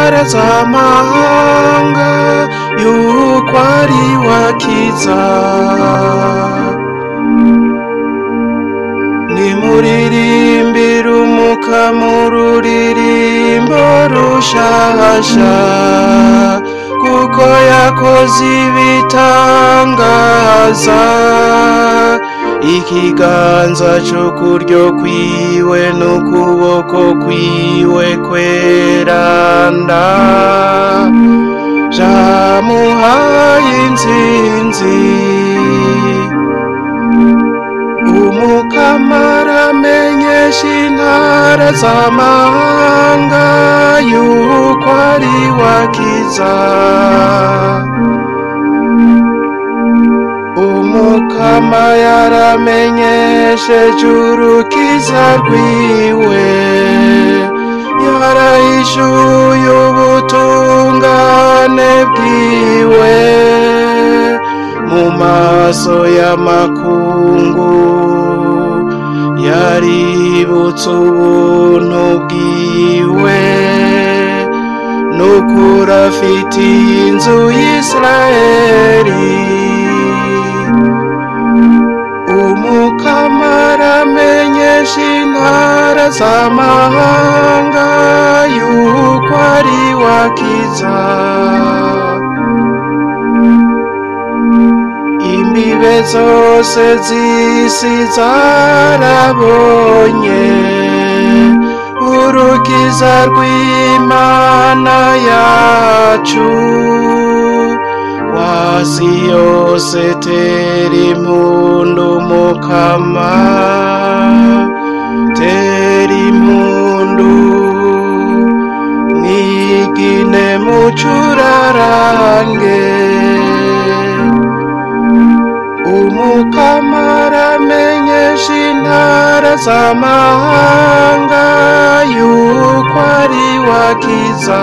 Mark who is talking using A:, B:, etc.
A: intara z'amahanga yuko ari we akiza. Nimuririmbire Umukama ururirimbo rushasha, kuko yakoze ibitangaza. Ikiganza c'ukuryo kwiwe n'ukuboko kwiwe kweranda vyamuhaye intsinzi. Umukama aramenyesha intara z'amahanga yuko ari we akiza. Umukama yaramenyesheje urukiza rwiwe, yarahishuye ubutungane bwiwe mu maso y'amakungu. Yaributse ubuntu bwiwe n'ukuri afitiye inzu y'Isirayeli. Umukama aramenyesha intara z'amahanga yuko ari we akiza. Imbibe zose z'isi zarabonye urukiza rw'Imana yacu. Wasi yose tera impundu Mukama, tera impundu, mwigine mucurarange. Umukama aramenyesha intara z'amahanga yuko ari we akiza.